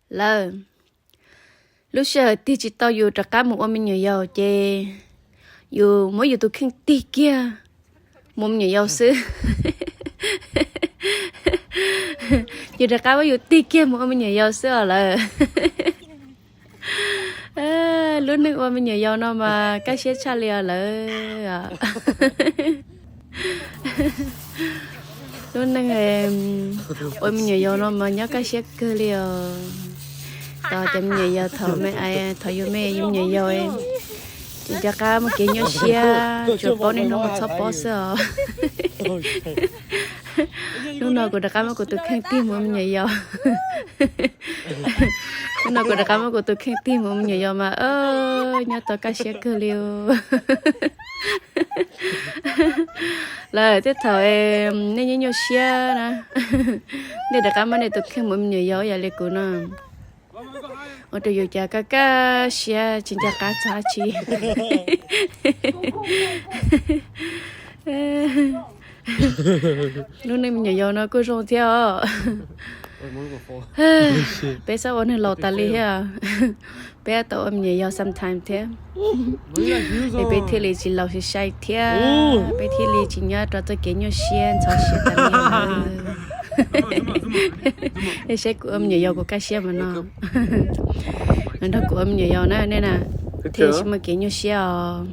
lawm. Lub sij hawm tig tsis tau yus rov qab mus ua me nyuam yaus ces yus muab yus tus kheej tig kiag mus ua me nyuam yaus xwb. Yus rov qab muab yus tig kiag mus ua me nyuam yaus xwb os lawm. Lub neej ua me nyuam yaus no mas kaj siab tshaj li os lawm. Lub neej ua me nyuam yaus no mas nyob kaj siab kawg li os. Tos cov me nyuam yaus thaum me, thaum yus me yus me nyuam yaus ces nco qab muaj kev nyuaj siab, tsuas paub niaj hnub mus txhob pob xwb os. Hnub no kuv rov qab muab kuv tus kheej tig mus ua me nyuam yaus. Hnub no kuv rov qab muab kuv tus kheej tig mus ua me nyuam yaus mas nyob tau kaj siab kawg li os. Lawm tej thaum nej nyuaj nyuaj siab na, nej rov qab muab nej tus kheej mus ua me nyuam yaus yam li kuv no, ua rau yus cas kaj kaj siab tsis nco qab txog dab tsi. Lub neej me nyuam yaus no kuj zoo thiab os. Peb txhob ua neeg laus tas li thiab. Peb tau ua me nyuam yaus sometime thiab. Es peb thiaj li tsis laus sai sai thiab, peb thiaj li tsis nyob rau txoj kev nyuaj siab ntxhov siab tas li. Es saib kuv ua me nyuam yaus kuv kaj siab mas no. Nrog kuv ua me nyuam yaus na nej na, thiaj li tsis muaj kev nyuaj siab os.